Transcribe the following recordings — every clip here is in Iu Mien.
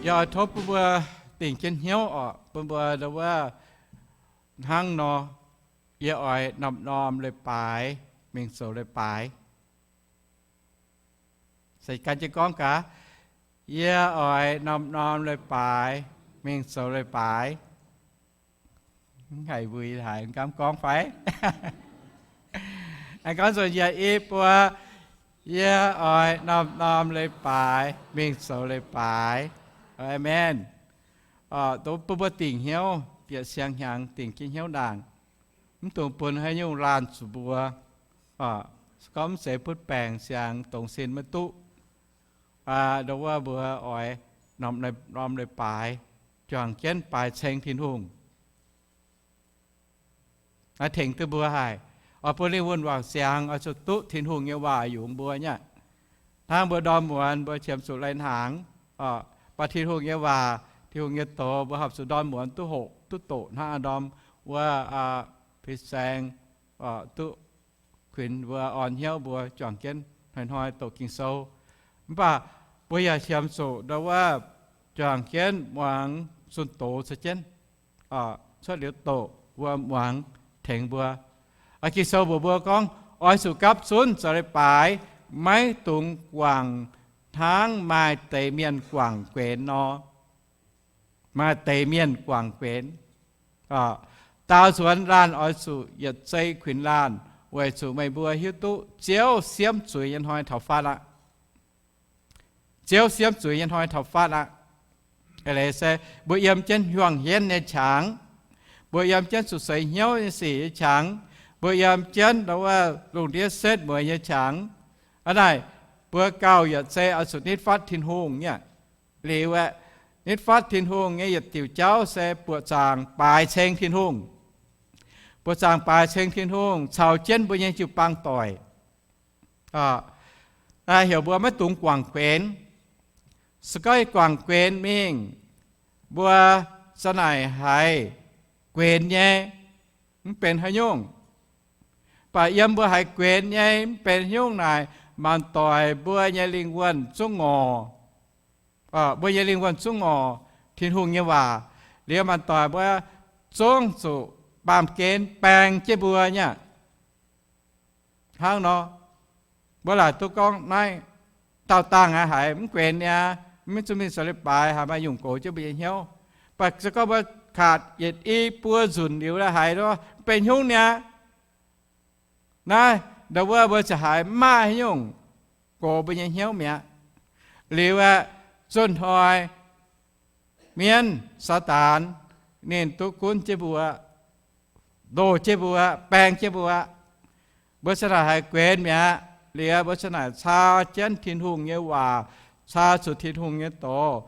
Yie oix tov bun mbuo dingc jienv hnyouv orqc, bun mbuo ndau wuov hnangv nor, yie oix norm-norm leiz-baaix mingh zoux leiz-baaix. Se gan jienv gorngv gaax, yie oix norm-norm leiz-baaix mingh zoux leiz-baaix. Mv haiz mbuo haiz mv gaamv gorngv fai? Aengx gorngv nzunc yietc i buo, yie oix norm-norm leiz-baaix mingh zoux leiz-baaix. Aamen. Bun mbuo dingc hnyouv, bieqc siang-hnyangx dingc jienv hnyouv ndaangc. Mv dungx bun haaix nyungc laanh zuqc mbuo. Gorngv mv zeiz butv baengc siang dongz sin maiv duqv. Ndau wuov mbuo oix norm-norm leiz-baaix juangc jienv baaix ceng Tin-Hungh. Naaiv tengx duqv mbuo haic, oix bun lingh wuonh wangc siangx oix zuqc duqv Tin-Hungh nyei waac yungz mbuo nyei aqv. Hnangv mbuo ndorm muonz mbuo qiemx zuqc lai-hnaangx, baac Tin-Hungh nyei waac, Tin-Hungh nyei doz mbuo horpc zuqc ndorm muonz duqv hoqc duqv doqc hnangv ndorm wuov Fin-Saeng duqv kuinx mbuo orn hnyouv mbuo juangc jienv hnoi-hnoi doqc Ging-Sou. Mv baac mbuo yaac qiemx zuqc ndau wuov juangc jienv muangx zunh doz caux jienv cuotv liuz doqc mbuo muangx tengx mbuo. Ging-Sou mbuox mbuo gorngv, oix zuqc gapv zunv zoux leiz-baaix, maiv dungx guangc hnangv maaih deix mienh guangc guenx nor. Maaih deix mienh guangc guenx. Daaux nzuonx laanh oix zuqc yietc zei kuinx laanh, weic zuqc meih mbuo hiuv duqv Ziouv siemv zuiz nyei hnoi taux fatv aqv. Ziouv siemv zuiz nyei hnoi taux fatv aqv. Eix leiz se mbuo yiem jienv hiuang hienv nyei qangx, mbuo yiem jienv zuqc seix hnyouv nyei sic nyei qangx, mbuo yiem jienv ndau wuov lungh ndiev setv mueiz nyei qangx. Hnangv naaic, mbuo gauh yietc zei oix zuqc nitv fatv Tin-Hungh nyei aqv. Liuz aeqv, nitv fatv Tin-Hungh nyei yietc diuc jauv se buoqc zaangc baaix ceng Tin-Hungh. Buoqc zaangc baaix ceng Tin-Hungh caux jienv mbuo nyei jiu-baang doic. Naaiv heuc mbuo maiv dungx guangc guenx. Se gorngv guangc guenx mingh, mbuo za'naaic haiz guenx nyei, mv benx haaix nyungc. Mv baac yiem mbuo haiz guenx nyei mv benx haaix nyungc naaic, maanc doic mbuo nyei lingh wuonh zungv ngorc. Mbuo nyei lingh wuonh zungv ngorc Tin-Hungh nyei waac. Liuz maanc doic mbuo zungv zuqc baamh gen baeng jienv mbuo nyei aqv. Hnangv nor, mbuo laaic duqv gorngv naaiv dauh dangh aqv haiz mv guenx niaa, mv zungv mingh zoux leiz-baaix haiz maaih nyungc gox jienv mbuo nyei hnyouv. Mv baac se gorngv mbuo kaac yietc i buo nzunc liuz la'haiz haiz nor, mv benx haaix nyungc niaa. Naaiv ndau wuov mbuo ziouc haiz mv maaih haaix nyungc gox mbuo nyei hnyouv mi'aqv. Liuz aeqv, zunh hnoi mienv Saadaan ninh duqv gunv jienv mbuo, ndoh jienv mbuo, baeng jienv mbuo. Mbuo za'naaic haiz guenx mi'aqv. Liuz mbuo za'naaic caa jienv Tin-Hungh nyei waac, caa zuqc Tin-Hungh nyei doz,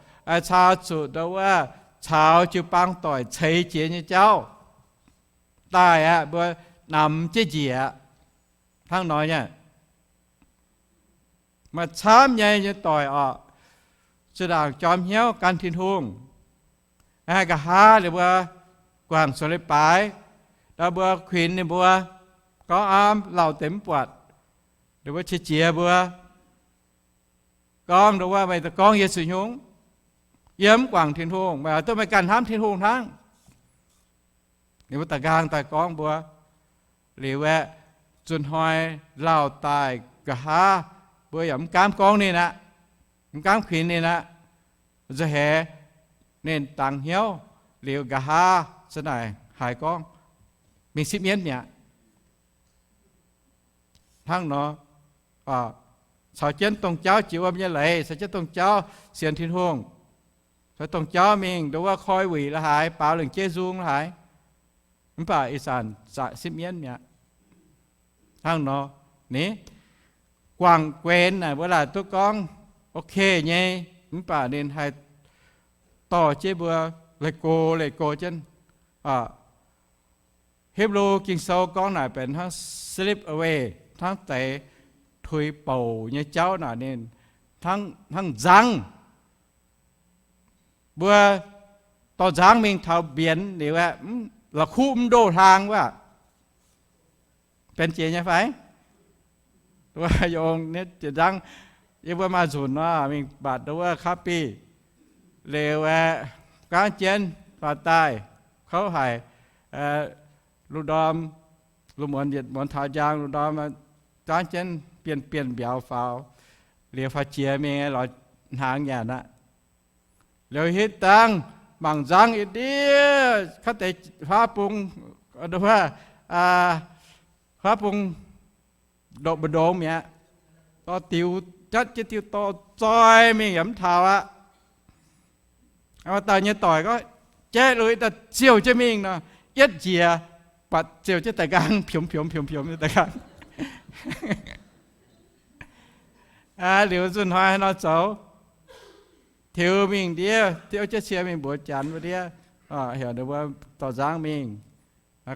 caa zuqc ndau wuov caux jiu-baang doic ceix jiez nyei jauv daaih aqv, mbuo namx jienv njiec aqv. Hnangv nor nyei, maaih camv nyei nyei doic orqc, zinh ndaangc jorm hnyouv gan Tin-Hungh, haih nqa'haav ninh mbuo guangc zoux leiz-baaix, ndau mbuo kuinx ninh mbuo, gorngv aav lauh deix mv buatc, ninh mbuo qiex jiez mbuo, gorngv ndau wuov, meih gorngv yie zuqc nyungc, yie mv guangc Tin-Hungh, meih oix duqv meih ganh hnamv Tin-Hungh hnangv. Ninh mbuo da'nqaang daaih gorngv mbuo. Liuz aeqv, zunh hnoi lauh daaih nqa'haav, mbuo yaac mv gaamv gorngv ninh aqv, mv gaamv kuinx ninh aqv. Nzauh heix ninh dangx hnyouv liuz nqa'haav za'naaic haiz gorngv mingh sipv mienv mi'aqv. Hnangv nor, caux jienv dongh jauv jiex wuom nyei leiz, caux jienv dongh jauv sienx Tin-Hungh, caux dongh jauv mingh ndau wuov koi wuic la'haiz, baaux lengc jeiv nzung la'haiz, mv baac ih zanc zaqc sipv mienv mi'aqv. Hnangv nor, ni, guangc guenx naaic mbuo laaic duqv gorngv ok nyei, mv baac ninh haih dorh jienv mbuo leih go leih go jienv. Hipv^lu Ging-Sou gorngv naaic benx hnangv slip away, hnangv deix tuix bouc nyei jauv naaic ninh hnangv nzangv. Mbuo dorh nzangv mingh taux mbienx liuz aeqv, la'kuqv mv ndoh hlang wuov. Benx jiex nyei fai? Wuov yongh nzangv, yie mbuo maaih nzunc nor mingh mbatc ndau wuov kapv-bih, Liuz aeqv, gaanv jienv faaux daaih, kouv haic, lungh ndorm, lungh muonz yietc muonz taux njang, lungh ndorm gaanv jienv bienh bienh mbiauz faaux, liuz faaux jiex mingh lorz hnaangx nyanc aqv. Liuz hitv dangh mangc nzangv yie ndiev, kaav deix huaav bung, huaav bung ndoqc mbu'ndongx mi'aqv, dorh diux, jatv jienv diuh dorh zoi mingh yaac mv taux aqv. Maaih dauh nyei doic gorngv, jaiv lui daaih ziouc jienv mingh nor, yietv njiec, buatc ziouc jienv da'nqaang piomx piomx piomx piomx da'nqaang. Liuz nzunc hnoi haaix nor zoux? Tiux mingh ndiev, tiux jienv cie mingh mbuox Janx wuov ndiev, heuc ninh mbuo dorh nzangv mingh.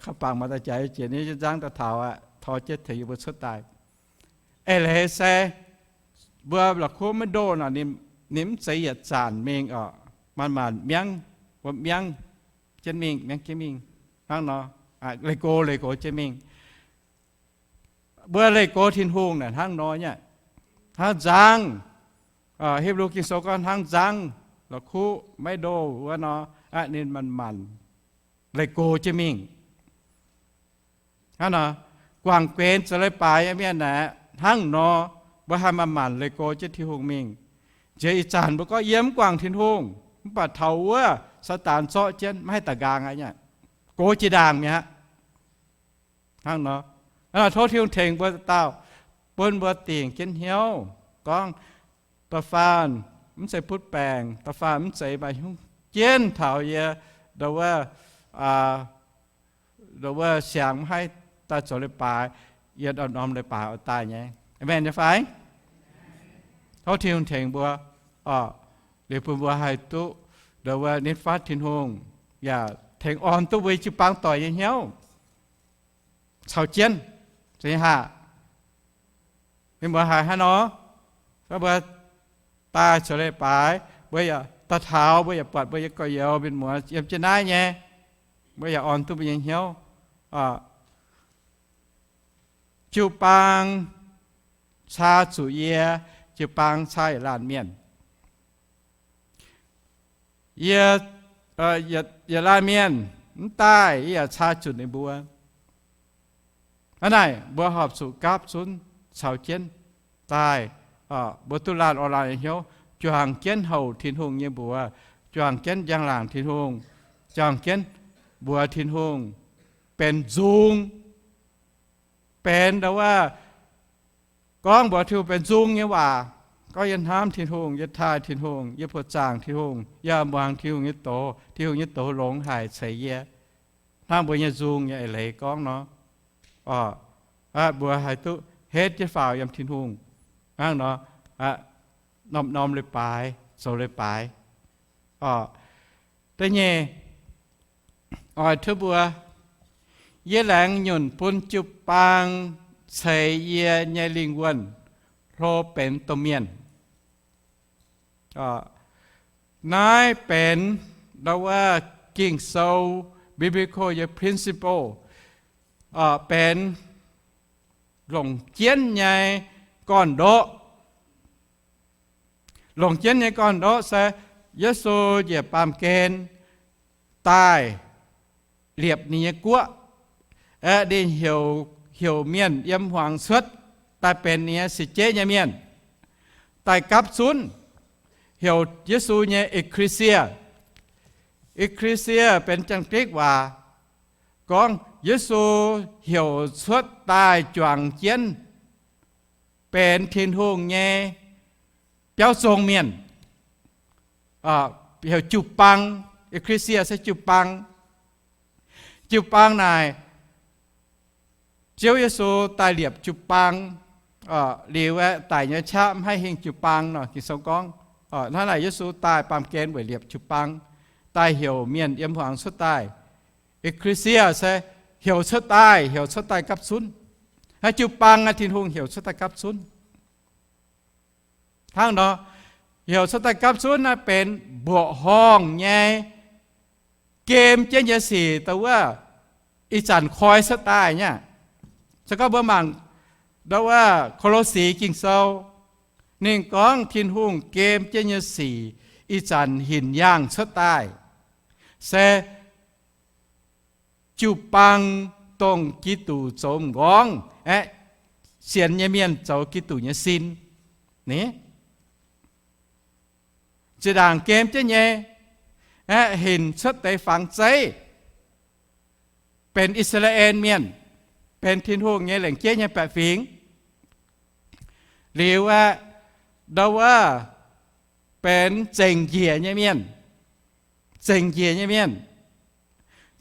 Kaux bangc maaih daaih jaaix jiex ninh nzangv daaih taux aqv, tor jienv tengx yie mbuo cuotv daaih. Eix leiz se mbuo la'kuqv maiv ndoh nor, ninh mv zeiz yietc zanc mingh oc. Manc-manc miangv, mbuo miangv jienv mingh, miangv jienv mingh hnangv nor, leih go leih go jienv mingh. Mbuo leih go Tin-Hungh naaic hnangv nor nyei, hnangv nzangv. Hipv^lu Ging-Sou gorngv hnangv nzangv, la'kuqv maiv ndoh wuov nor, ninh manc-manc leih go jienv mingh. Hnangv nor, guangc guenx zoux leiz-baaix nyei mienh naaic hnangv nor, mbuo haih manc-manc leih go jienv Tin-Hungh mingh. Nziex ih zanc mbuo gorngv yie mv guangc Tin-Hungh, mv baac taux wuov Saadaan zorqv jienv maiv haih da'nqaang aqv, go jiex ndaangc mi'aqv. Hnangv nor, tov Tin-Hungh tengx mbuo dauh, bun mbuo dingc jienv hnyouv gorngv, da'faanh mv zeiz butv baengc, da'faanh mv zeiz maaih hnyouv jienv taux yie, ndo wuov, ndo wuov siangx mv haih daaih zoux leiz-baaix, yie norm-norm leiz-baaix oix daaih nyei. Aamen nyei fai? Tov Tin-Hungh tengx mbuo, liuz bun mbuo haih duqv ndo wuov nitv fatv Tin-Hungh, yaac tengx orn duqv mbuo jiu-baang doic nyei hnyouv caux jienv. Zeiz haah? Mienh muoz haiz haaix nor, mbuo daaih zoux leiz-baaix, mbuo yaac daaih taux, mbuo yaac buatc mbuo nyei gorx-youz mienh muoz yiem jienv naaiv nyei, mbuo yaac orn duqv mbuo nyei hnyouv. Jiu-baang caa zuqc yie, jiu-baang caa yietc laanh mienh. Yie, yietc laanh mienh mv daaih, yie yaac caa zuqc ninh mbuo. Hnangv naaic mbuo horpc zuqc gapv zunv caux jienv daaih, mbuo duqv laanh orn laanh nyei hnyouv, juangc jienv houc Tin-Hungh nyei mbuox, juangc jienv njang-laangc Tin-Hungh, juangc jienv mbuox Tin-Hungh, benx nzung, benx ndo wuov, gorngv mbuox Tin-Hungh benx nzung nyei waac, gorngv yie hnamv Tin-Hungh, yie taaih Tin-Hungh, yie buoqc zaangc Tin-Hungh, yie muangx Tin-Hungh nyei doz, Tin-Hungh nyei doz longx haic ceix yie, hnangv mbuo nyei nzung nyei eix leiz gorngv nor. Mbuo haih duqv henv jienv faaux yiem Tin-Hungh hnangv nor, norm-norm leiz-baaix zoux leiz-baaix. Da'nyeic, oix tov mbuo, yie laengz nyunc bun jiu-baang ceix yie nyei lingh wuonh hlo benx domh mienh. Naaiv benx ndo wuov Ging-Sou, biblical nyei principle, benx longc jienv nyei gorn-ndoqv. Longc jienv nyei gorn-ndoqv se Yesu njiec baamh gen daaih liepc ninh nyei guoqv, aeqv, ninh heuc, heuc mienh yiem hmuangx cuotv daaih benx ninh nyei seix zeiv nyei mienh, daaih gapv zunv, heuc Yesu nyei ekklesia. Ekklesia benx Janx-Griekv waac gorngv Yesu heuc cuotv daaih juangc jienv benx Tin-Hungh nyei biauv zong mienh, heuc jiu-baang. Ekklesia se jiu-baang. Jiu-baang naaic, Ziouv Yesu daaih liepc jiu-baang, liuz aeqv, daic nyei qaqv mv haih hingh jiu-baang nor, Ging-Sou gorngv. Hnangv naaic Yesu daaih baamh gen weic liepc jiu-baang, daaih heuc mienh yiem hmuangx cuotv daaih. Ekklesia se heuc cuotv daaih, heuc cuotv daaih gapv zunv. Hnangv jiu-baang aeqv, Tin-Hungh heuc cuotv daaih gapv zunv. Hnangv nor, heuc cuotv daaih gapv zunv naaiv benx mbuoqc horngh nyei, gem jienv nyei sic, ndo wuov, ih zanc koi cuotv daaih nyei aqv. Se gorngv mbuo mangc ndo wuov Ko^lo^si Ging-Sou, ninh gorngv Tin-Hungh gem jienv nyei sic ih zanc hinc yaangh cuotv daaih, se jiu-baang dongh Giduc zoux m'nqorngv aeqv, sienx nyei mienh zoux Giduc nyei sin. Ni, zinh ndaangc gem jienv nyei, aeqv, hinc cuotv deix fangx zeiv, benx I^saa^laa^en Mienh, benx Tin-Hungh nyei lengc jeiv nyei baeqc fingx. Liuz aeqv, ndau wuov benx zengc njiec nyei mienh. Zengc njiec nyei mienh.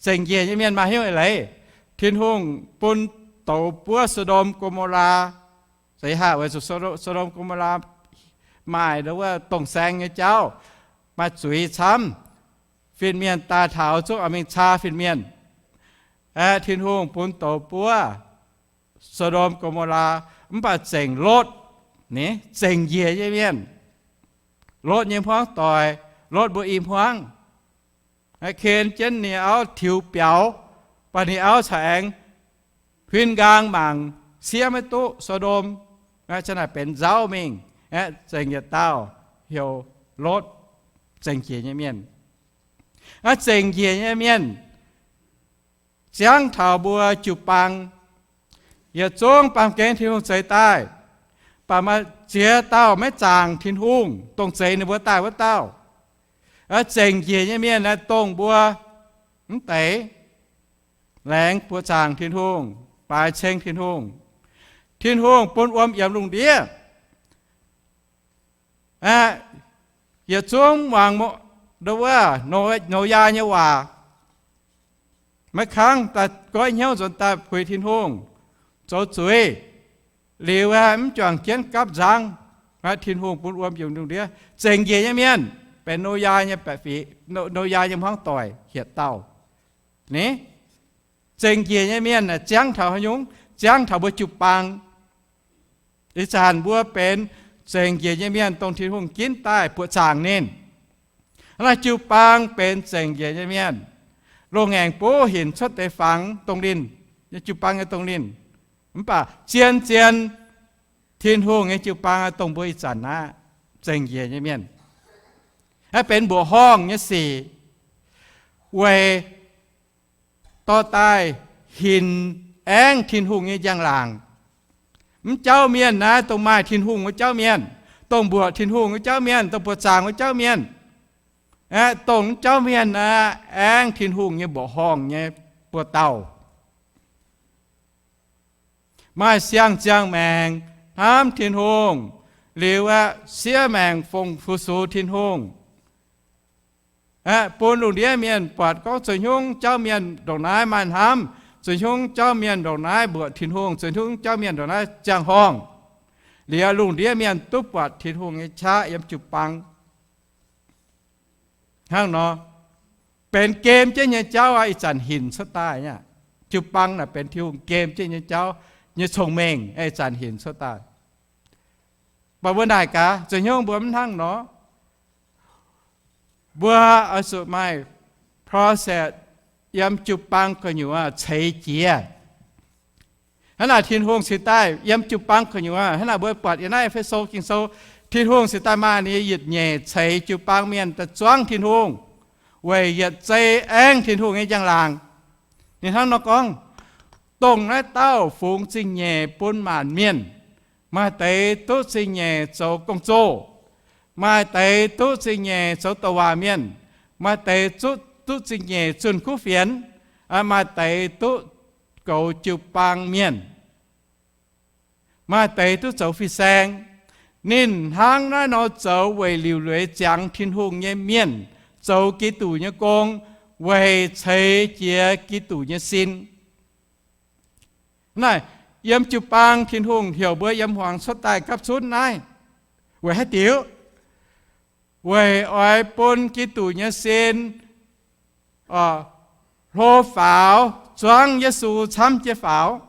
Zengc njiec nyei mienh maaih hnyouv eix leiz. Tin-Hungh bun douz buov So^ndom, Go^mo^laa, za'eix haav weic zuqc So^ndom, Go^mo^laa maaih ndau wuov dongh saeng nyei jauv, maaih zuiz camv. Fin-mienh daaih taux zungv oix mingh caa fin-mienh. Aeqv, Tin-Hungh bun douz buov So^ndom, Go^mo^laa, mv baac zengc Lotv, ni, zengc njiec nyei mienh. Lotv nyei hmuangv doic, Lotv mbuo i hmuangv, aeqv, ken jienv ninh auv tiux biaux, mv baac ninh auv corc aengx huin nqaang mangc, siev maiv duqv So^ndom, aeqv, ziang naaic benx nzauv mingh, aeqv, zengc yietc dauh heuc Lotv, zengc njiec nyei mienh. Aeqv, zengc njiec nyei mienh ziangv taux mbuo jiu-baang, yietc zungv baamh gen Tin-Hungh zeix daaih, mv baac maaih ziex dauh maiv zaangc Tin-Hungh, dongh zeix ninh mbuo daaih wuov dauh. Aeqv, zengc njiec nyei mienh naaiv dongh mbuo mv deix laengz buoqc zaangc Tin-Hungh, baaix ceng Tin-Hungh. Tin-Hungh bun wuom yiemx lungh ndiev. Aeqv, yietc zungv muangx ndau wuov Noyaa nyei waac. Maiv kangv daaih goiv hnyouv nzuonx daaih puix Tin-Hungh, zoux zuiz. Liuz aeqv, mv juangc jienv gapv nzangv. Aeqv, Tin-Hungh bun wuom yiemx lungh ndiev. Zengc njiec nyei mienh benx Noyaa nyei baeqc fingx, No, Noyaa nyei hmuangv doic hietc dauh. Ni, zengc njiec nyei mienh ziangv taux haaix nyungc? Ziangv taux mbuo jiu-baang. Ih zanc mbuo benx zengc njiec nyei mienh, dongh Tin-Hungh ginv daaih buoqc zaangc ninh. Hnangv naaiv jiu-baang benx zengc njiec nyei mienh. Loz-ngaengc buv hinc cuotv deix fangx dongh ninh, jiu-baang nyei dongh ninh. Mv baac zien-zien Tin-Hungh nyei jiu-baang dongh mbuo ih zanc naaiv zengc njiec nyei mienh. Naaiv benx mbuoqc horngh nyei sic, weic dorh daaih hinc aengv Tin-Hungh nyei njang-laangc. Mv jauv mienh naaiv dongh maaih Tin-Hungh wuov jauv mienh, dongh mbuoqc Tin-Hungh wuov jauv mienh, dongh buoqc zaangc wuov jauv mienh. Aeqv, dongh mv jauv mienh naaiv aengv Tin-Hungh nyei mbuoqc horngh nyei buoz-dauh. Maaih siang-ziangh maengc hnamv Tin-Hungh, liuz aeqv, siev maengc fongc fu-sux Tin-Hungh. Aeqv, bun lungh ndiev mienh buatc gorngv zuqc hnyungv jauv mienh ndongc naaiv maaih hnamv, zuqc hnyungv jauv mienh ndongc naaiv mbuoqc Tin-Hungh, zuqc hnyungv jauv mienh ndongc naaiv ziangh horngh. Liuz lungh ndiev mienh duqv buatc Tin-Hungh nyei qaqv yiem jiu-baang. Hnangv nor, benx gem jienv nyei jauv aqv. Ih zanc hinc cuotv daaih aqv. Jiu-baang naaic benx Tin-Hungh gem jienv nyei jauv nyei cong-mengh, ih zanc hinc cuotv daaih. Mv baac mbuo naaic gaax, zuqc hnyungv mbuo mv hnangv nor, mbuo oix zuqc maaih process yiem jiu-baang gu'nyuoz ceix jiez. Hnangv naaic Tin-Hungh cingx daaih yiem jiu-baang gu'nyuoz. Hnangv naaic mbuo buatc yiem naaiv E^fe^so Ging-Sou, Tin-Hungh cingx daaih maaih ninh nyei yietc nyeic ceix jiu-baang mienh daaih zuangv Tin-Hungh, weic yietc zei aengv Tin-Hungh nyei njang-laangc. Ninh hnangv nor gorngv, dongh naaiv dauh fungx zingh nyeic bun maanc mienh. Maaih deix duqv zingh nyeic zoux gong-zoh, maaih deix duqv zingh nyeic zoux douc waac mienh, maaih deix duqv, duqv zingh nyeic zunh kuv fienx, maaih deix duqv goux jiu-baang mienh, maaih deix duqv zoux fin-saeng. Ninh hnangv naaiv nor zoux weic liuc lueiz ziangx Tin-Hungh nyei mienh zoux Giduc nyei gong, weic ceix jiez Giduc nyei sin. Naaiv, yiem jiu-baang Tin-Hungh heuc mbuo yiem hmuangx cuotv daaih gapv zunv naaiv, weic haaix diuc? Weic oix bun Giduc nyei sin hlo faaux zuangv Yesu camv jienv faaux.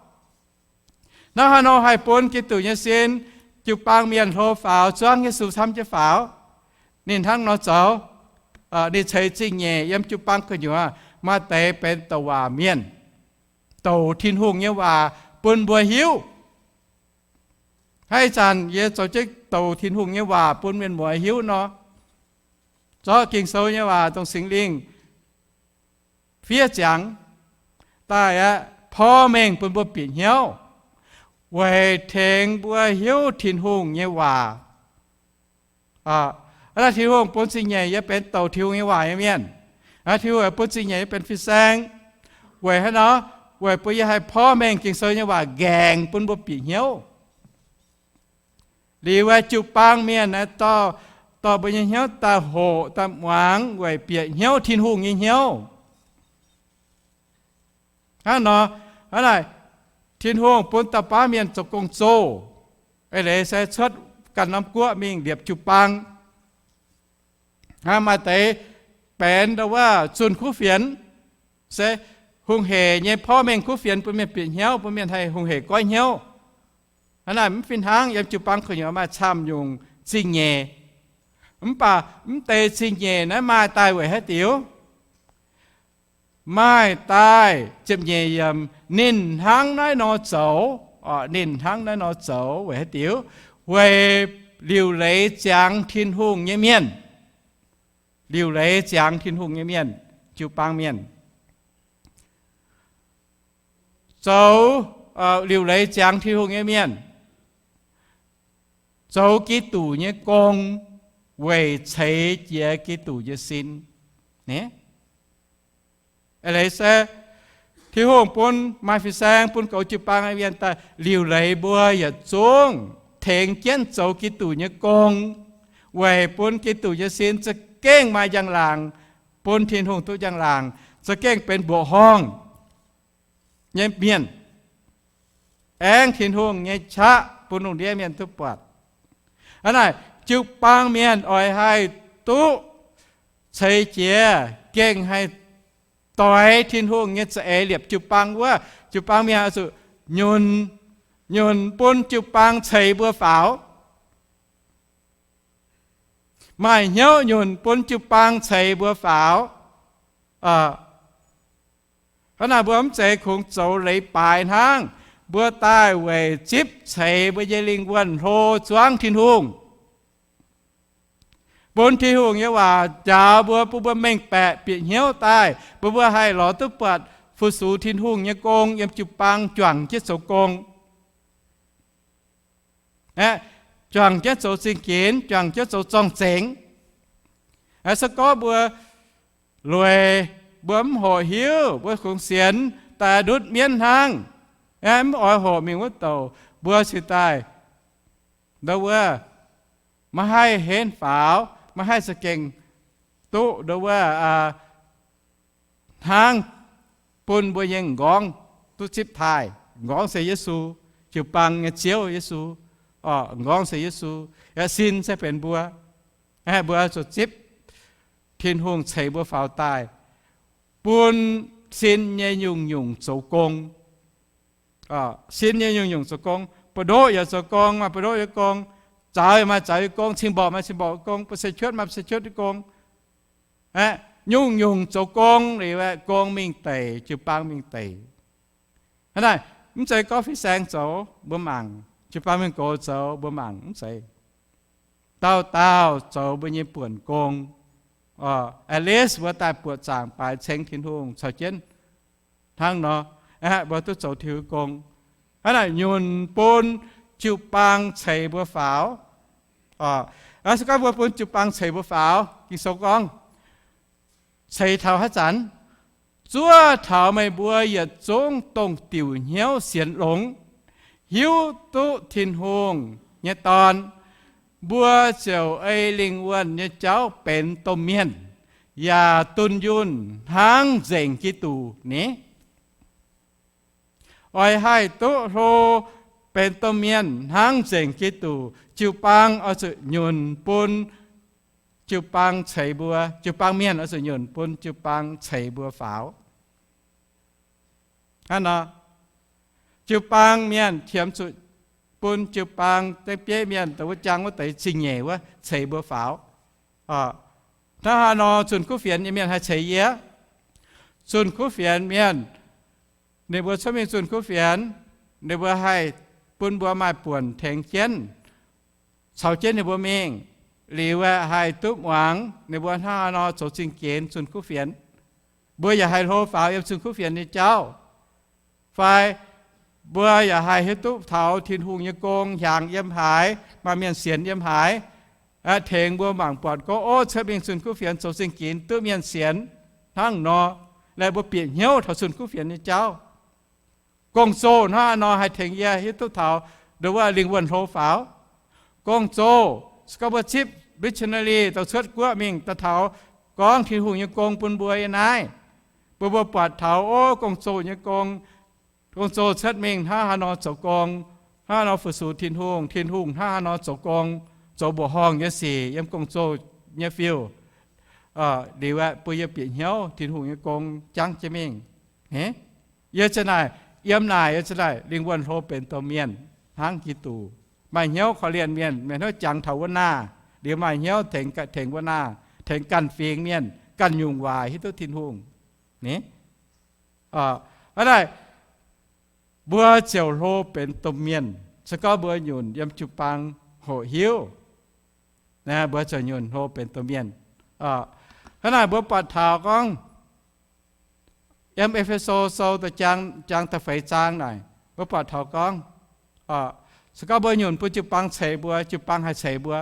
Naaiv haaix nor haih bun Giduc nyei sin, jiu-baang mienh hlo faaux zuangv Yesu camv jienv faaux? Ninh hnangv nor zoux. Ninh ceix zingh nyeic yiem jiu-baang gu'nyuoz, maaih deix benx douc waac mienh, douc Tin-Hungh nyei waac bun mbuo hiuv. Haaix zanc yie zoux jienv douc Tin-Hungh nyei waac bun mienh muoz hiuv nor, zorqv Ging-Sou nyei waac dongh Singx Lingh fiev ziangx daaih aqv, porv mengh bun mbuo bieqc hnyouv, weic tengx mbuo hiuv Tin-Hungh nyei waac. Aa, Tin-Hungh bun zingh nyeic yie benx douc Tin-Hungh nyei waac nyei mienh. Tin-Hungh bun zingh nyeic yie benx fin-saeng. Weic haaix nor? Weic bun yie haih porv mengh Ging-Sou nyei waac nqaengc bun mbuo bieqc hnyouv. Liuz aeqv, jiu-baang mienh aeqv, dorh mbuo nyei hnyouv daaih hoqc daaih muangx weic bieqc hnyouv Tin-Hungh nyei hnyouv. Hnangv nor, hnangv naaic, Tin-Hungh bun dauh baav mienh zoux gong-zoh, eix leiz se cuotv ganh norm guoqv mingh liepc jiu-baang. Hnangv maaih deix benx ndau wuov zunh kuv fienx, se hungh heic nyei porv mengh kuv fienx bun mienh bieqc hnyouv, bun mienh haih hungh heic goiv hnyouv. Hnangv naaic mv fih hnangv, yiem jiu-baang kuh nyuoz maaih camv nyungc zingh nyeic. Mv baac mv deix zingh nyeic naaiv maaih daaih weic haaix diuc? Maaih daaih ziepc nyeic yiemc, ninh hnangv naaiv nor zoux, ninh hnangv naaiv nor zoux weic haaix diuc? Weic liuc leiz ziangx Tin-Hungh nyei mienh. Liuc leiz ziangx Tin-Hungh nyei mienh, jiu-baang mienh. Zoux, liuc leiz ziangx Tin-Hungh nyei mienh zoux Giduc nyei gong weic ceix jiez Giduc nyei sin. Eix leiz se Tin-Hungh bun maaih fin-saeng, bun goux jiu-baang mienh daaih liuc leiz mbuo yietc zungv tengx jienv zoux Giduc nyei gong, weic bun Giduc nyei sin za'gengh maaih njang-laangc, bun Tin-Hungh duqv njang-laangc, za'gengh benx mbuoqc horngh nyei mienh, aengx Tin-Hungh nyei qaqv bun lungh ndiev mienh duqv buatc. Hnangv naaic, jiu-baang mienh oix haih duqv ceix jiez, gengh haih doix Tin-Hungh nyei za'eix liepc jiu-baang wuov, jiu-baang mienh oix zuqc nyunc, nyunc bun jiu-baang ceix mbuo faaux. Maaih hnyouv nyunc bun jiu-baang ceix mbuo faaux. Hnangv naaic, mbuo mv zeiz kungx zoux leiz-baaix hnangv. Mbuo daaih weic zipv ceix mbuo nyei lingh wuonh hlo zuangv Tin-Hungh, bun Tin-Hungh nyei waac njaaux mbuo, bun mbuo mengh baeqc bieqc hnyouv daaih, bun mbuo haih lorz duqv buatc fu-sux Tin-Hungh nyei gong yiem jiu-baang juangc jienv zoux gong, juangc jienv zoux zingh ginx, juangc jienv zoux zorng-zengx. Se gorngv mbuo lueic, mbuo mv horpc hiuv, mbuo kungx sienx daaih ndutv mienv hnangv, mv oix horpc mingh wuov douc, mbuo cingx daaih ndau wuov maiv haih henv faaux, maiv haih za'gengh duqv ndau wuov hnangv bun mbuo nyei m'nqorngv duqv zipv taaih. M'nqorngv se Yesu, jiu-baang nyei Ziouv Yesu. M'nqorngv se Yesu, yaac sin se benx mbuo. Mbuo zuqc zipv Tin-Hungh ceix mbuo faaux daaih, bun sin nyei nyungc-nyungc zoux gong. Sin nyei nyungc-nyungc zoux gong, buoz-ndoqv yaac zoux gong, maaih buoz-ndoqv nyei gong, zaux yaac maaih zaux nyei gong, cing-mborqc maaih cing-mborqc nyei gong, buoz-seix-cuotv maaih buoz-seix-cuotv nyei gong. Nyungc-nyungc zoux gong liuz, gong mingh deic, jiu-baang mingh deic. Hnangv naaic, mv zeiz gorngv fin-saeng zoux mbuo mangc, jiu-baang mienh gox zoux mbuo mangc, mv zeiz. Dauh dauh zoux mbuo nyei buonc gong. At least mbuo daaih buoqc zaangc baaix ceng Tin-Hungh caux jienv hnangv nor, mbuo duqv zoux Tin-Hungh gong. Hnangv naaic, nyunc bun jiu-baang ceix mbuo faaux. Se gorngv mbuo bun jiu-baang ceix mbuo faaux, Ging-Sou gorngv, ceix taux haaix zanc? Zuov taux meih mbuo yietc zungv dongh diuc hnyouv sienx longx, hiuv duqv Tin-Hungh nyei Dorn, mbuo ziouc ei lingh wuonh nyei jauv benx domh mienh, yaac dunh yunh hnangv nzengc Giduc ni. Oix haih duqv hlo benx domh mienh hnangv nzengc Giduc, jiu-baang oix zuqc nyunc bun jiu-baang ceix mbuo, jiu-baang mienh oix zuqc nyunc bun jiu-baang ceix mbuo faaux. Hnangv nor, jiu-baang mienh qiemx zuqc bun jiu-baang dengv bieiv mienh dongh wuov jangx wuov deix zingh nyeic wuov ceix mbuo faaux. Hnangv haaix nor zunh kuv fienx nyei mienh haih ceix yie? Zunh kuv fienx mienh, ninh mbuo cuotv mingh zunh kuv fienx, ninh mbuo haih bun mbuo maaih buonc tengx jienv, caux jienv ninh mbuo mingh. liuz aeqv, haih duqv muangx ninh mbuo hnangv haaix nor zoux zingh ginx zunh kuv fienx. Mbuo yaac haih hlo faaux yiem zunh kuv fienx nyei jauv. Fai mbuo yaac haih hiuv duqv taux Tin-Hungh nyei gong hiaangx yiem haaix, maaih mienh sienx yiem haaix, tengx mbuo mangc buatc gorngv, ov, cuotv mingh zunh kuv fienx zoux zingh ginx duqv mienh sienx hnangv nor, laeh mbuo bieqc hnyouv taux zunh kuv fienx nyei jauv. Gong-zoh hnangv haaix nor haih tengx yie hiuv duqv taux ndo wuov lingh wuonh hlo faaux. Gong-zoh, se gorngv mbuo zipv missionary daaih cuotv guoqv mingh daaih taux gorngv Tin-Hungh nyei gong bun mbuo yiem naaiv, bun mbuo buatc taux, ov, gong-zoh nyei gong, gong-zoh cuotv mingh hnangv haaix nor zoux gong, hnangv haaix nor fu-sux Tin-Hungh, Tin-Hungh hnangv haaix nor zoux gong, zoux mbuoqc horngh nyei sic yiem gong-zoh nyei fiuv. Liuz aeqv, bun yie bieqc hnyouv Tin-Hungh nyei gong jangv jienv mingh. Yie za'naaic, yiem naaic yie za'naaic lingh wuonh hlo benx domh mienh hnangv Giduc, maaih hnyouv korv-lienh mienh, maaih hnyouv jangx taux wuov naah, liuz maaih hnyouv tengx, tengx wuov naah, tengx ganh fingx mienh, ganh nyungc waaic hiuv duqv Tin-Hungh. Hnangv naaic, mbuo ziouc hlo benx domh mienh. Se gorngv mbuo nyunc yiem jiu-baang hoqc hiuv, mbuo ziouc nyunc hlo benx domh mienh. Hnangv naaic mbuo buatc taux gorngv yiem E^fe^so Sou da'jang, jang da'feix zaang naaic, mbuo buatc taux gorngv, se gorngv mbuo nyunc bun jiu-baang ceix mbuo, jiu-baang haih ceix mbuo,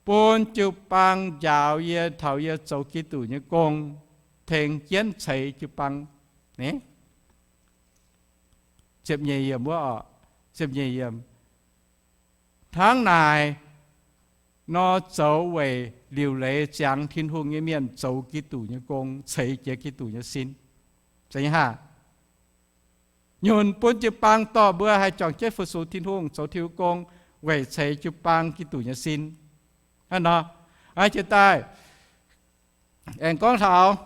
bun jiu-baang njaaux yie taux yie zoux Giduc nyei gong, tengx jienv ceix jiu-baang. Ziepc nyeic yiemc wuov oc, ziepc nyeic yiemc. Hnangv naaic nor zoux weic liuc leiz ziangx Tin-Hungh nyei mienh zoux Giduc nyei gong, ceix jiez Giduc nyei sin. Zeiz nyei haah? Nyunc bun jiu-baang dorh mbuo haih juangc jienv fu-sux Tin-Hungh, zoux Tin-Hungh gong, weic ceix jiu-baang Giduc nyei sin. Hnangv nor, jiex daaih aengx gorngv taux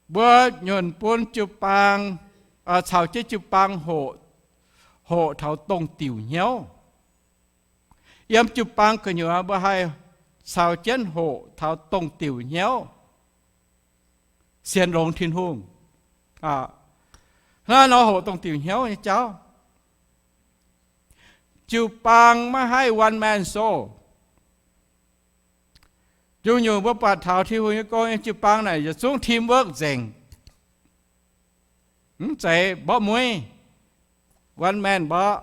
mbuo nyunc bun jiu-baang, caux jienv jiu-baang hoqc, hoqc taux dongh diuc hnyouv. Yiem jiu-baang gu'nyuoz mbuo haih caux jienv hoqc taux dongh diuc hnyouv, sienx longx Tin-Hungh. Hnangv nor hoqc dongh diuc hnyouv nyei jauv. Jiu-baang maiv haih one man show. Nzunc nyungc mbuo buatc taux Tin-Hungh nyei gong nyei jiu-baang naaic yietc zungv teamwork nzengc. Mv zeiz mborqv mueiv, one man mborqv,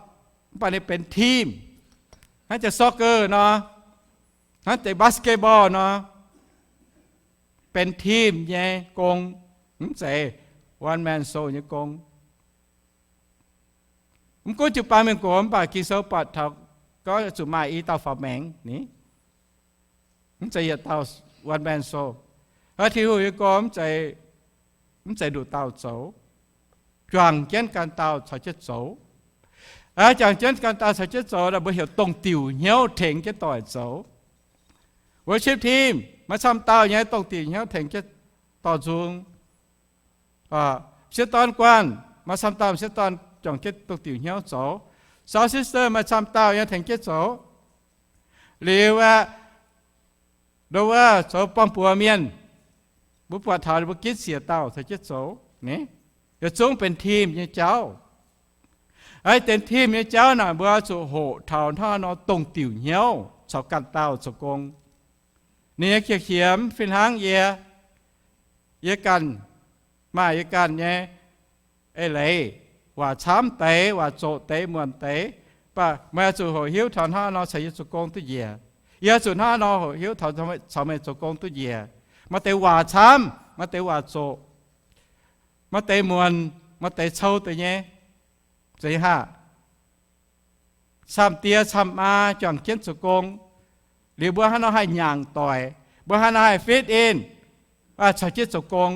mv baac ninh benx team. Hnangv jiex soccer nor, hnangv deix basketball nor, benx team nyei gong, mv zeiz one man show nyei gong. Mv gunv jiu-baang mienh gox, mv baac Ging-Sou buatc taux gorngv zuqc maaih i dauh faaux maengx ni. Mv zeiz yietc dauh one man show. Hnangv Tin-Hungh nyei gong mv zeiz, mv zeiz nduqc dauh zoux. Juangc jienv ganh dauh caux jienv zoux. Aa, juangc jienv ganh dauh caux jienv zoux, mbuo heuc dongh diuc hnyouv tengx jienv doic zoux. Worship team maaih camv dauh nyei dongh diuc hnyouv tengx jienv dorh nzung. M'sieqv dorn guanh maaih camv dauh m'sieqv dorn juangc jienv dongh diuc hnyouv zoux. Sound system maaih camv dauh nyei tengx jienv zoux. Liuz aeqv, ndo wuov zoux buangh buoz mienh, mbuo buatc taux ninh mbuo ginv siec dauh caux jienv zoux. Yietc zungv benx team nyei jauv. Aa, benx team nyei jauv naaic mbuo zuqc hoqc taux hnangv nor dongh diuc hnyouv caux ganh dauh zoux gong. Ninh nyei qiex qiemx fih hnangv yie, yie ganh, maaih yie ganh nyei eix leiz, waac camv deix, waac zoqc deix, muonc deix, mv baac meih oix zuqc hoqc hiuv taux hnangv nor caux yie zoux gong duqv njiec. Yie oix zuqc hnangv nor hoqc hiuv taux caux meih zoux gong duqv njiec. Maaih deix waac camv, maaih deix waac zoqc, maaih deix muonc, maaih deix cou deix nyei. Zeiz haah? Camv-die camv-maa juangc jienv zoux gong. Liuz mbuo hnangv nor haih nyaangc doic, mbuo hnangv nor haih fit in, caux jienv zoux gong.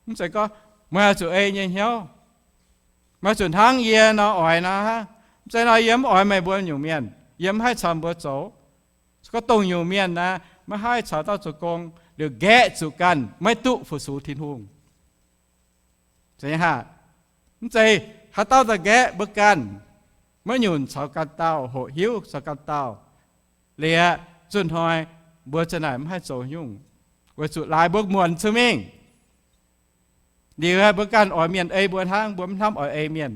Mv zeiz gorngv meih oix zuqc ei nyei hnyouv, meih oix zuqc hnangv yie nor oix nor. Mv zeiz nor, yie mv oix meih mbuo nyungc mienh, yie mv haih caux mbuo zoux. Se gorngv dongh nyungc mienh naaic maiv haih caux dauh zoux gong, liuz nqaeqv zuqc ganh maiv duqv fu-sux Tin-Hungh. Zeiz haah? Mv zeiz haaix dauh daaih nqaeqv mbuo ganh, maiv nyunc caux ganh dauh hoqc hiuv caux ganh dauh. Liuz zunh hnoi mbuo za'naaic mv haih zoux nyungc, weic zuqc laaix mbuo muonc cun mingh. Liuz mbuo ganh oix mienh ei mbuo hnangv, mbuo mv hnamv oix ei mienh.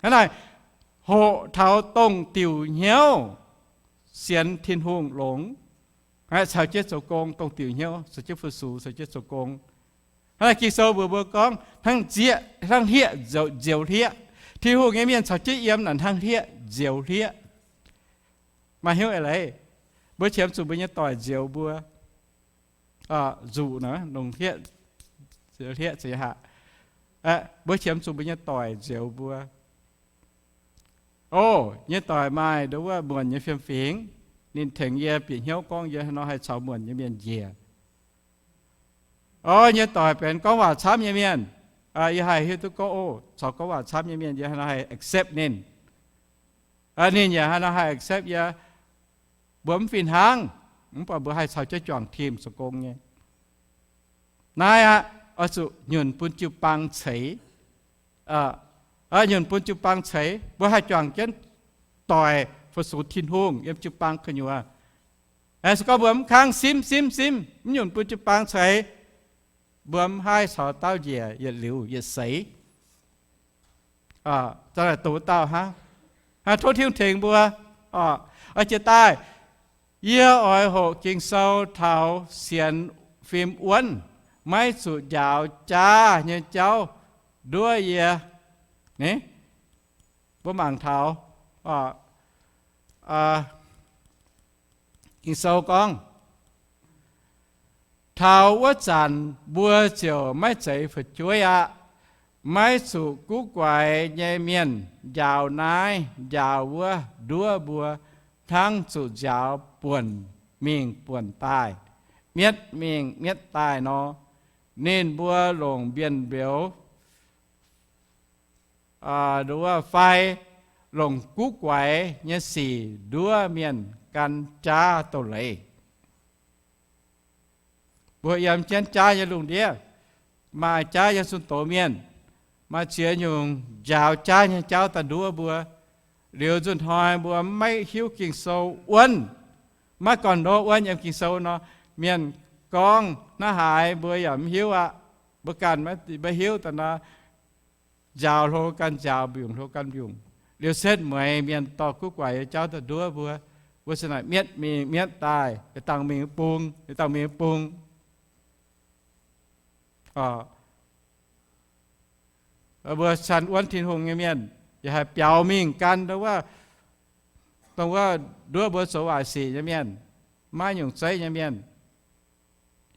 Hnangv naaic, hoqc taux dongh diuc hnyouv sienx Tin-Hungh longx, caux jienv zoux gong, dongh diuc hnyouv caux jienv fu-sux, caux jienv zoux gong. Hnangv Ging-Sou mbuox mbuo gorngv, hnangv nzieqv, hnangv hlieqv nzioux hlieqv. Tin-Hungh nyei mienh caux jienv yiem naaic hnangv hlieqv nzioux hlieqv. Maaih hnyouv eix leiz, mbuo qiemx zuqc mbuo nyei doic nzioux mbuo. Nzuqc nor, longc hlieqv, nzioux hlieqv, mbuo qiemx zuqc mbuo nyei doic nzioux mbuo. O, nyei doic maaih nduov wuov muonc nyei fiem-fingx, ninh tengx yie bieqc hnyouv gorngv yie haaix nor haih caux muonc nyei mienh njiec. O, nyei doic benx gorngv waac camv nyei mienh, yie haih hiuv duqv gorngv, o, caux gorngv waac camv nyei mienh yie haaix nor haih accept ninh. Ninh yaac haaix nor haih accept yie. Mbuo mv fih hnangv, mv baac mbuo haih caux jienv juangc team zoux gong nyei. Naaiv aqv, oix zuqc nyunc bun jiu-baang ceix. Nyunc bun jiu-baang ceix, mbuo haih juangc jienv doic fu-sux Tin-Hungh yiem jiu-baang gu'nyuoz. Se gorngv mbuo mv kangv simv simv simv, mv nyunc bun jiu-baang ceix, mbuo mv haih caux dauh njiec yietc liuz yietc seix. Za'gengh doqc dauh hnangv. Tov Tin-Hungh tengx mbuo. Jiex daaih, yie oix hoqc Ging-Sou taux sienx fim wuonv, maiv zuqc njaaux jaav nyei jauv nduov yie. Mbuo mangc taux Ging-Sou gorngv, taux wuov zanc mbuo ziouc maiv zeiz fu'jueiv aqv. Maiv zuqc guv guaix nyei mienh njaaux naaiv njaaux wuov nduov mbuo, hnangv zuqc njaaux buonc mingh buonc daaih, mietv mingh mietv daaih nor. Ninh mbuo longc mbienv mbeux fai longc guv guaix nyei sic nduov mienh gan jaav doz-leiz. Mbuo yiem jienv jaav nyei lungh ndiev, maaih jaav nyei zunh doz mienh, maaih ziex nyungc njaaux jaav nyei jauv daaih nduov mbuo. Liuz nzunc hnoi mbuo maiv hiuv Ging-Sou wuonv, maiv gorn-ndoqv wuonv yiem Ging-Sou nor, mienh gorngv hnangv haaix mbuo yaac mv hiuv aqv. Mbuo ganh maiv hiuv daaih nor, njaaux hlo ganh njaaux, mbiungc hlo ganh mbiungc. Liuz setv mueiz mienh dorh guv guaix nyei jauv daaih nduov mbuo, mbuo ziouc naaic mietv mingh mietv daaih, yietc dangh mingh bung, yietc dangh mingh bung. Mbuo canh wuonv Tin-Hungh nyei mienh yaac haih biaux mingh gan dongh wuov nduov mbuo zoux waaic sic nyei mienh, maiv nyungc zeiv nyei mienh,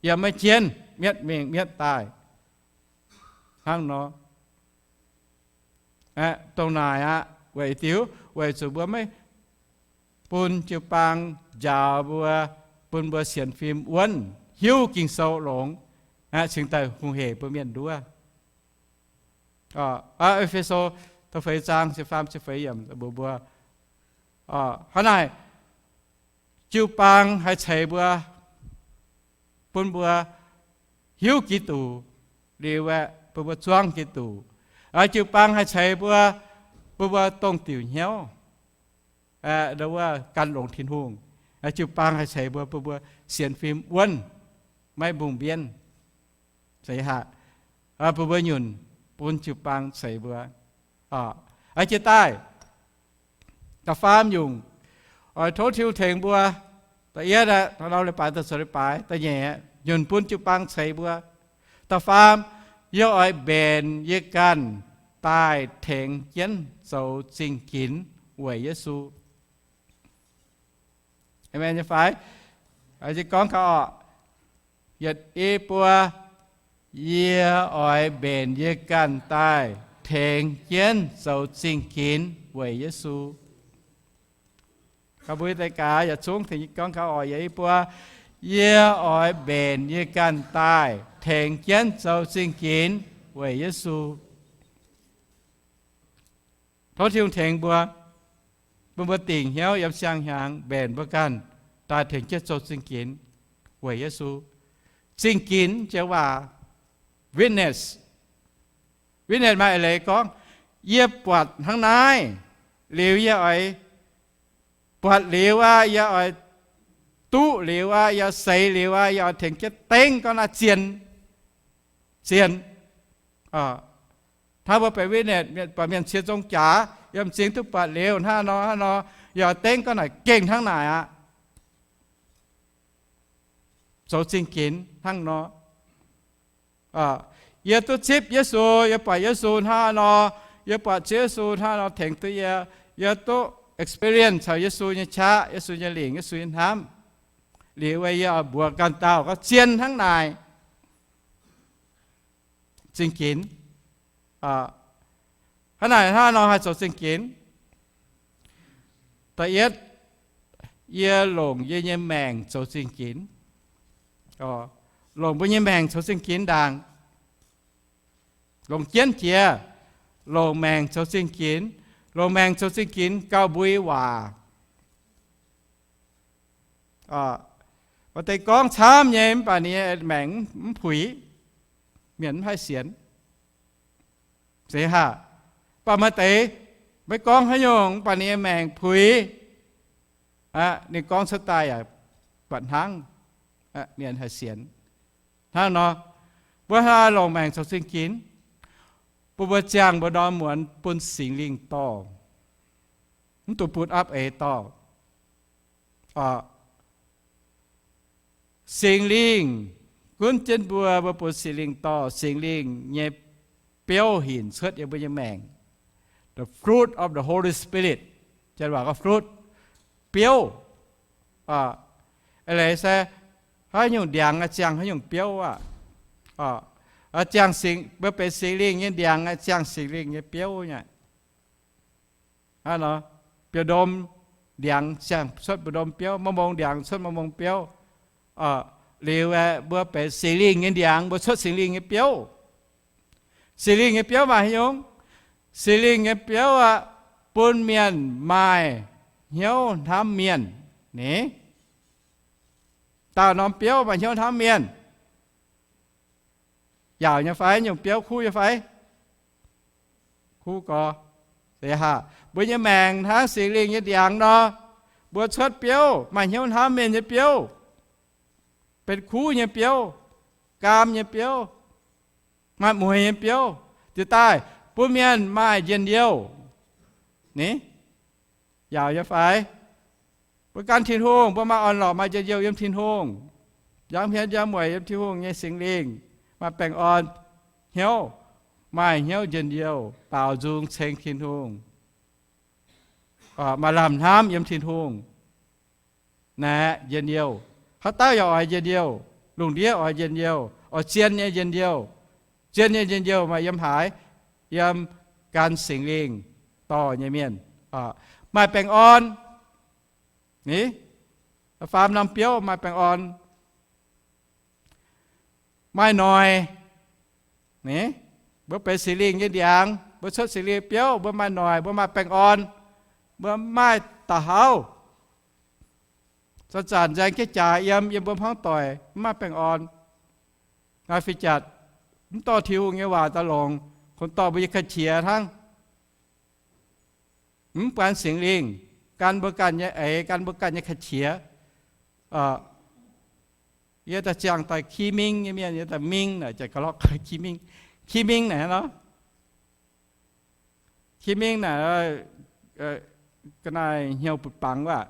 yiem maiv jienv mietv mingh mietv daaih hnangv nor. Dongh naaic aqv, weic diuc, weic zuqc mbuo maiv bun jiu-baang njaaux mbuo, bun mbuo sienx fim wuonv, hiuv Ging-Sou longx, cingx daaih hungh hec mbuo mienh nduov. E^fe^so da'feix zaang ziepc faam ziepc feix yiemc mbuox mbuo, hnangv naaic, jiu-baang haih ceix mbuo, bun mbuo hiuv Giduc, liuz aeqv, bun mbuo zuangv Giduc. Jiu-baang haih ceix mbuo, bun mbuo dongh diuc hnyouv, wuov gan longx Tin-Hungh. Jiu-baang haih ceix mbuo, bun mbuo sienx fim wuonv, maiv mbungh mbienv. Zeiz haic, bun mbuo nyunc bun jiu-baang ceix mbuo. Jiex daaih, da'faam nyungc, oix tov Tin-Hungh tengx mbuo. Da'yietv aeqv, taux leiz-baaix daaih zoux leiz-baaix. Da'nyeic, nyunc bun jiu-baang ceix mbuo. Da'faam, yie oix mbenc yie ganh daaih tengx jienv zoux zingh ginx weic Yesu. Aamen nyei fai? Yie gorngv gaax orqc, yietc i buo, yie oix mbenc yie ganh daaih tengx jienv zoux zingh ginx weic Yesu. Gaax mbuo deix gaax yietc zungv tengx gorngv gaax orqc, yietc i buo, yie oix mbenc yie ganh daaih tengx jienv zoux zingh ginx weic Yesu. Tov Tin-Hungh tengx mbuo, bun mbuo dingc hnyouv yiem siang-hnyangx mbenc mbuo ganh daaih tengx jienv zoux zingh ginx weic Yesu. Zingh ginx jiex waac witness. Witness maaih eix leiz gorngv, yie buatc hnangv naaiv, liuz yie oix buatc liuz aqv, yie oix duqv liuz aqv, yie seix liuz aqv, yie oix tengx jienv dengv gorngv naaiv zien, zien. Hnangv mbuo benx witness, mienh cie zong jaax, Yiem m'zing duqv buatc liuz hnangv nor, hnangv nor, yaac dengv gorngv naaic gengh hnangv naaic aqv. Zoux zingh ginx hnangv nor. Yie duqv zipv Yesu, yie buatc Yesu hnangv nor, yie buatc Ziouv Yesu hnangv nor tengx duqv yie, yie duqv experience caux Yesu nyei qaqv, Yesu nyei lingc, Yesu nyei hnamv. Liuz yie mbuox ganh dauh gorngv zien hnangv naaic. Zingh ginx. Hnangv naaic hnangv nor haih zoux zingh ginx. Da'yietv, yie longc yie nyei maengc zoux zingh ginx. Longc mbuo nyei maengc zoux zingh ginx ndaangc. Longc jienv jiex, longc maengc zoux zingh ginx. Longc maengc zoux zingh ginx gauh mbui waac. Maaih deix gorngv camv nyei mv baac ninh nyei maengc mv puix, mienh mv haih sienx. Zeiz haac? Mv baac maaih deix maiv gorngv haaix nyungc mv baac ninh nyei maengc puix. Ninh gorngv cuotv daaih yaac buatc hnangv, mienh haih sienx. Hnangv nor, mbuo haih longc maengc zoux zingh ginx, bun mbuo ziangh mbuo ndorm muonz bun Singx Lingh dorh, mv dungx bun apv eix dorh. Singx Lingh gunv jienv mbuo, mbuo bun Singx Lingh dorh, Singx Lingh nyei biouv hinc cuotv yiem mbuo nyei maengc. The fruit of the Holy Spirit, janx waac gorngv fruit, biouv. Eix leiz se haaix nyungc ndiangx ziangh haaix nyungc biouv aqv. Ziangh, mbuo benx Singx Lingh nyei ndiangx ziangh Singx Lingh nyei biouv nyei. Biouv-ndom ndiangx ziangh cuotv mbu'ndom biouv, ma'mong ndiangx cuotv ma'mong biouv. Liuz aeqv, mbuo benx Singx Lingh nyei ndiangx, mbuo cuotv Singx Lingh nyei biouv. Singx Lingh nyei biouv maaih haaix nyungc? Singx Lingh nyei biouv aqv, bun mienh maaih hnyouv hnamv mienh. Ni, daauh norm biouv maaih hnyouv hnamv mienh. Yaauc nyei fai? Nyungc biouv kuv nyei fai? Kuv gorx. Zeiz haac? Mbuo nyei maengc hnangv Singx Lingh nyei ndiangx nor, mbuo cuotv biouv maaih hnyouv hnamv mienh nyei biouv, benx kuv nyei biouv, gaam nyei biouv, maaih mueiz nyei biouv, jiex daaih bun mienh maaih njien-youh. Ni, yaauc nyei fai? Mbuo gan Tin-Hungh, mbuo maaih orn-lorqc, maaih njien-youh yiem Tin-Hungh, njang hmien njang mueic yiem Tin-Hungh nyei Singx Lingh, maaih baengh orn hnyouv, maaih hnyouv njien-youh baaux nzung ceng Tin-Hungh, maaih lamh hnamv yiem Tin-Hungh. Naaiv njien-youh, haaix dauh yaac oix njien-youh. Lungh ndiev oix njien-youh, oix zien nyei njien-youh. Zien nyei njien-youh maaih yiem haaix? Yiem gan Singx Lingh dorh nyei mienh. Maaih baengh orn. Ni, faam norm biouv maaih baengh orn. Maaih noic. Ni, mbuo benx Singx Lingh nyei ndiangx, mbuo cuotv Singx Lingh biouv, mbuo maaih noic, mbuo maaih baengh orn, mbuo maaih da'hauv. Zanc-zanc nzaeng jienv jaax yiem, yiem mbuo hmuangv doic mv maaih baengh orn. Naaiv fih jatc mv dorh Tin-Hungh nyei waac daaih longc, kungx dorh mbuo nyei ga'qiex hnangv. Mv buatc Singx Lingh gan mbuo ganh nyei eix, gan mbuo ganh nyei ga'qiex. Yie daaih ziangh daaih ki mingh nyei mienh, yie daaih mingh naaic, janx-gorx-lorqc ki mingh, ki mingh naaic nor. Ki mingh naaic, ga'naaiv hnyouv butv-bangc wuov.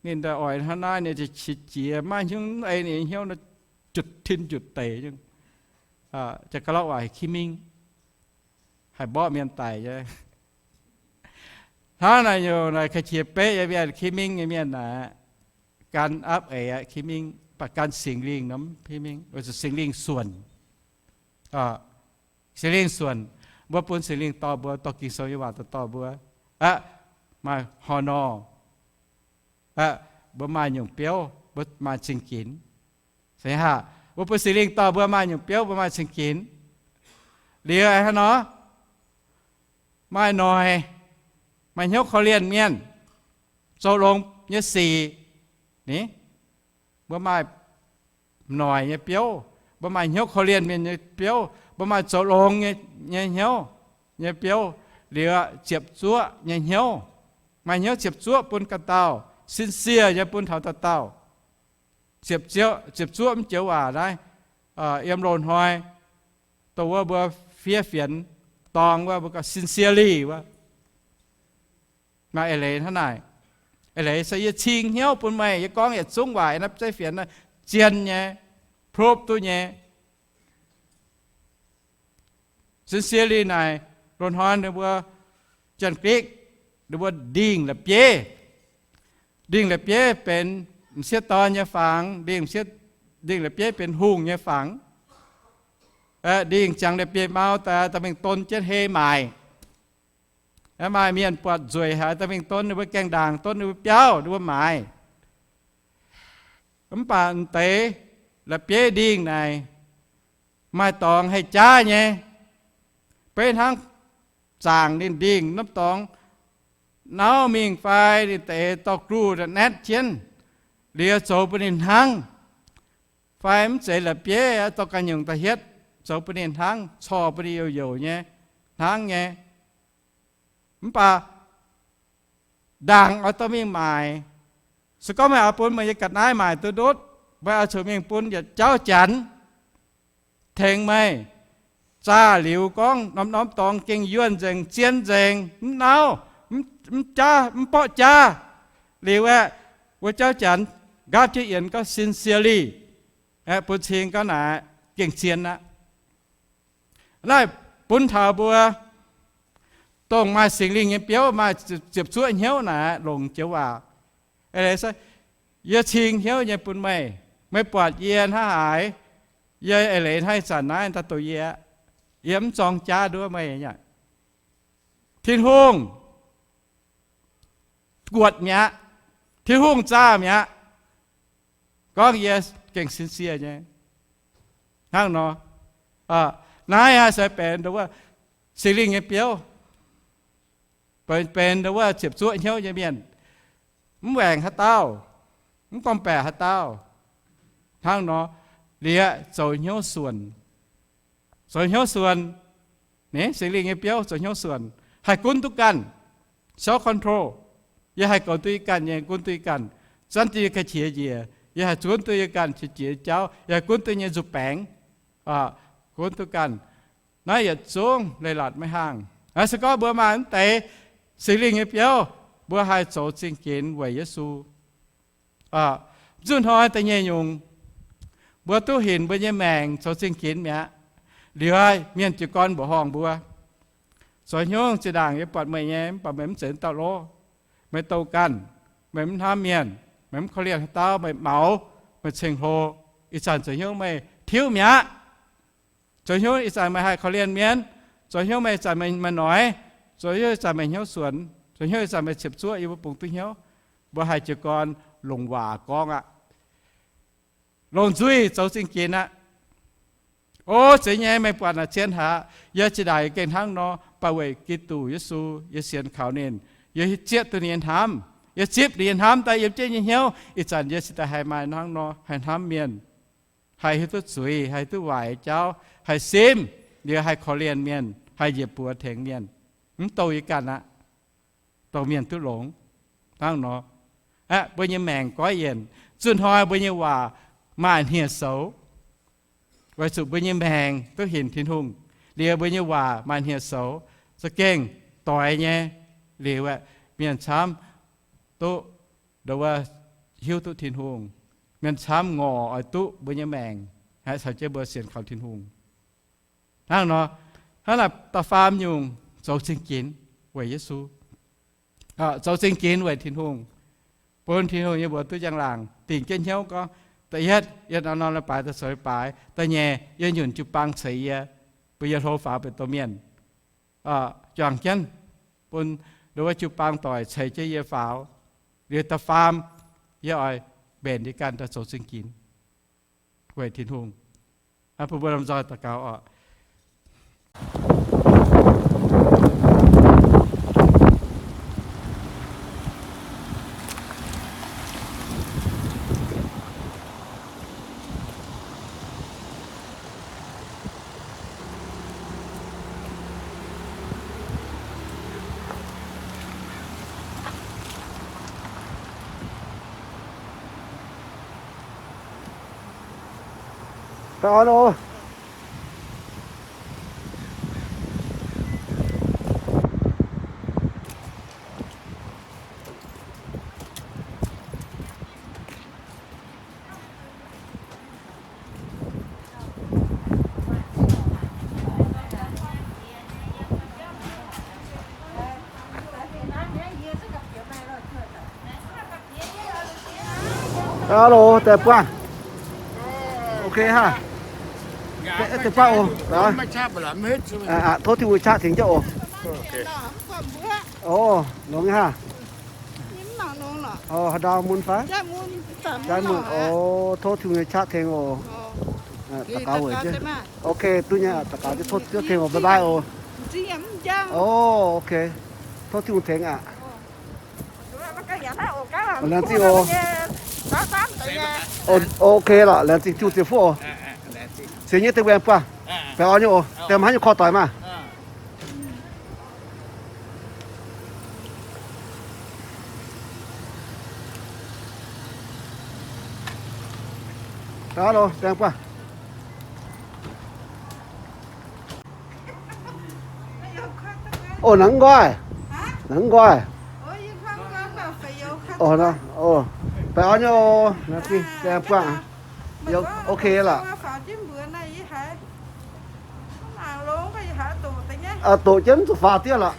Ninh daaih oix hnangv naaiv, ninh qiex jiez maiv hiuv ei ninh hnyouv nor, jutc tin jutc deic. Janx-gorx-lorqc waac ki mingh, haih mborqv mienh daic nyei. Hnangv naaic nyungc naaic ga'qiex beqv nyei mienh, ki mingh nyei mienh naaic, gan apv eix aqv, ki mingh, mv baac gan Singx Lingh norm ki mingh, weic zuqc Singx Lingh suonc. Singx Lingh suonc, mbuo bun Singx Lingh dorh mbuo, dorh Ging-Sou nyei waac dorh dorh mbuo. Aqv, maaih horh nor. Aqv, mbuo maaih nyungc biouv, mbuo maaih cing-ginx. Se haac, mbuo bun Singx Lingh dorh mbuo maaih nyungc biouv, mbuo maaih cing-ginx. Liuz hnangv nor, maaih noic, maaih hnyouv korv-lienh mienh, zoux longx nyei sic. Ni, mbuo maaih noic nyei biouv, mbuo maaih hnyouv korv-lienh mienh nyei biouv, mbuo maaih zoux longx nyei hnyouv nyei biouv. Liuz ziepc zuoqv nyei hnyouv, maaih hnyouv ziepc zuoqv bun ganh dauh, sincere nyei bun taux dauh dauh. Ziepc zuoqv, ziepc zuoqv mv joux waac naaiv, yiem loz-hnoi dongh wuov mbuo fiev fienx dorngx wuov, mbuo gauh sincerely wuov. Maaih eix leiz hnangv naaic. Eix leiz se yie cing hnyouv bun meih, yie gorngv yietc zungv waac naaiv zeiv fienx zien nyei, proof duqv nyei. Sincerely naaic, loz-hnoi ninh mbuo Janx-Gikc, ninh mbuo ndingh la'bieiv. Ndingh la'bieiv benx m'sieqv dorn nyei fangx, ndingh m'sieqv, ndingh la'bieiv benx hungh nyei fangx. Ndingh ziangx la'bieiv-mau daaih, dorh mingh don jienv hei maaic. Maaih mienh buatc nzueic haic, dorh mingh don ninh mbuo gaengh ndaangc, don ninh mbuo biauv, ninh mbuo maaiz. Mv baac m'deix la'bieiv ndingh naaic maaih dorngx haih jaav nyei. Beiv hnangv zaangc ninh ndingh norm dorngx nauv mingh fai ninh deix dorh gluh naetv jienv, liuz zoux bun ninh hnangv. Fai mv zeiz la'bieiv dorh ganh nyungc da'hietv zoux bun ninh hnangv, corc bun ninh youc youc nyei, hnangv nyei. Mv baac ndaangc oix dorh mingh maaic. Se gorngv meih oix bun meih nyei ga'naaiv maaic duqv ndutv, meih oix zuqc mingh bun yietc jauv Janx tengx meih. Zaah liuz gorngv norm-norm dorngx gengh yuonh nzengc, zien nzengc, mv nauv, mv, mv jaav, mv borqv jaav. Liuz aeqv, wuov jauv Janx nqaapv jienv yienx gorngv sincerely, aeqv, bun cing gorngv naaic gengh zien aqv. Naaiv bun taux mbuo dongh maaih Singx Lingh nyei biouv, maaih ziepc zuoqv hnyouv naaic longc joux waac. Eix leiz se, yie cing hnyouv nyei bun meih. Meih buatc yie hnangv haaix, yie eix leiz hnangv ih zanc naaiv daaih doqc yie aqv. Yie mv zorng jaav nduov meih aqv. Tin-Hungh guotc mi'aqv. Tin-Hungh zaah mi'aqv. Gorngv yie gengh sincere nyei. Hnangv nor, naaiv se benx nduov Singx Lingh nyei biouv, benx nduov ziepc zuoqv hnyouv nyei mienh. Mv waengc haaix dauh, mv gorngv-baeqc haaix dauh. Hnangv nor, liuz zoux hnyouv suonc. Zoux hnyouv suonc. Naaiv Singx Lingh nyei biouv zoux hnyouv suonc, haih gunv duqv ganh, self control. Yie haih goux duqv yie ganh nyei, gunv duqv yie ganh. Zanv duqv yie ganh qiex njiec, yie haih gunv duqv yie ganh qiex jiez jauv, yie haih gunv duqv nyei nzuih baengx, gunv duqv ganh. Naaiv yietc zungv leiz-latc maiv haangh. Naaiv se gorngv mbuo maaih mv deix Singx Lingh nyei biouv, mbuo haih zoux zingh ginx weic Yesu. Zuqc hnoi da'nyeic nyungc, mbuo duqv hinc mbuo nyei maengc zoux zingh ginx mi'aqv. Liuz mienh jiez gorn mbuoqc horngh mbuo, zoux hnyouv zinh ndaangc yie buatc meih nyei, mv baac meih mv zeiz dauh lov. Meih douz ganh, meih mv hnamv mienh, meih mv korv-lienh haaix dauh, meih maux, meih ceng-hlo. Ih zanc zoux hnyouv meih tiuv mi'aqv. Zoux hnyouv ih zanc meih haih korv-lienh mienh. Zoux hnyouv meih ih zanc meih maaih noic. Zoux hnyouv ih zanc meih hnyouv suonc. Zoux hnyouv ih zanc meih ciepc zuoqv yie mbuo bungx duqv hnyouv. Mbuo haih jiez gorn longc waac gorngv aqv. Longc nzuih zoux zingh ginx aqv. O, zeiz nyei, meih buatc naaic zien haic. Yie zinh ndaangc gengh hnangv nor, baac weic Giduc Yesu, yie sienx kaux ninh. Yie zieqv duqv ninh nyei hnamv. Yie zipv ninh nyei hnamv daaih yiem jienv nyei hnyouv. Ih zanc yie cingx daaih haih maaih hnangv nor, haih hnamv mienh, haih hiuv duqv zuiz, haih hiuv duqv waaic jauv, haih simv, liuz haih korv-lienh mienh, haih njiec buoz tengx mienh. Mv douh yie ganh aqv. Dongh mienh duqv longx hnangv nor. Aeqv, mbuo nyei maengc goiv yienc. Zuqc hnoi mbuo nyei waac maaih hniev-soux, weic zuqc mbuo nyei maengc duqv hinc Tin-Hungh, liuz mbuo nyei waac maaih hniev-soux, za'gengh doix nyei. Liuz aeqv, mienh camv duqv nduov hiuv duqv Tin-Hungh. Mienh camv ngorc oix duqv mbuo nyei maengc, haih caux jienv mbuo sienx kaux Tin-Hungh. Hnangv nor, hnangv naaic da'faam nyungc, zoux zingh ginx weic Yesu. Zoux zingh ginx weic Tin-Hungh, bun Tin-Hungh nyei mbuox duqv njang-laangc, dingc jienv hnyouv gorngv, da'yietv, yie norm-norm leiz-baaix daaih zoux leiz-baaix. Da'nyeic, yie nyunc jiu-baang ceix yie, bun yie hlo faaux benx domh mienh. Juangc jienv bun nduov jiu-baang doic ceix jienv yie faaux. Liuz da'faam, yie oix mbenc yie ganh daaih zoux zingh ginx weic Tin-Hungh. Bun mbuo lomh nzoih daux gaux oc. Hello, deix buangh. Ok ha. Deix buangh oc. Tov Tin-Hungh qaqv tengx jienv oc. Oc, longx ha. Oc, haaix ndau mun fai? Jaaix mun oc, tov Tin-Hungh nyei qaqv tengx oc. Daux gaux weic jienv. Ok, duqv nyei, daux gaux jienv tov Ziouv tengx oc. Bye bye oc. Oc, ok. Tov Tin-Hungh tengx aqv. Laengz zingh oc. Ok lorqc, laengz zingh Tin-Hungh ziepc fuqv oc. Sienx nyei deix mbuo aengx buangh. Baengh orn nyei oc. Deix maaih haaix nyungc korv doic maah. Hello, deix buangh. Oc, nangv nqoi. Nangv nqoi. Oc, baengh orn nyei oc. Laengz zingh deix buangh. Ok lorqc. Doqc jienv mv zuqc faaux diev lorqc.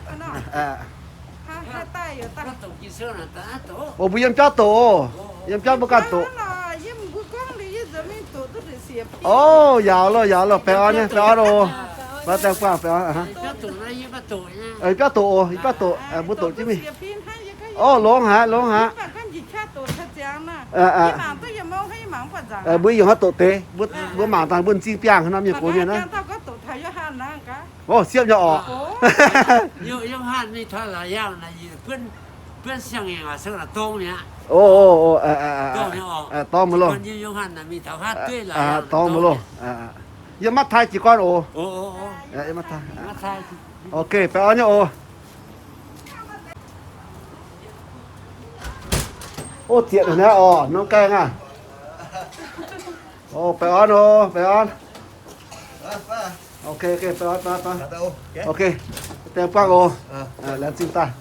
Oc, mbuo yiem biauv doqc oc. Yiem biauv mbuo ganh doqc. Oc, yaauc loh, yaauc loh, baengh orn nyei, baengh orn oc. Baengh orn, baengh orn. Yiem biauv doqc oc, yiem biauv doqc, mbuo doqc jienv mingh. Oc, longx haic, longx haic. Mbuo yiem haaix doqc deix, mbuo mangc daaih mbuo m'zing biangh norm mienh gox mienh naaiv. Oc, siepv nyei orqc. Oc, dorngx maiv loh. Dorngx maiv loh. Yie maiv taaih jiez gorn oc. Ok, baengh orn nyei oc. Oc, zieqc naaiv orqc, norm gaengh aqv. Oc, baengh orn oc, baengh orn. Ok, ok, baengh orn, baengh orn. Ok, deix buangh oc. Laengz zingh daaih.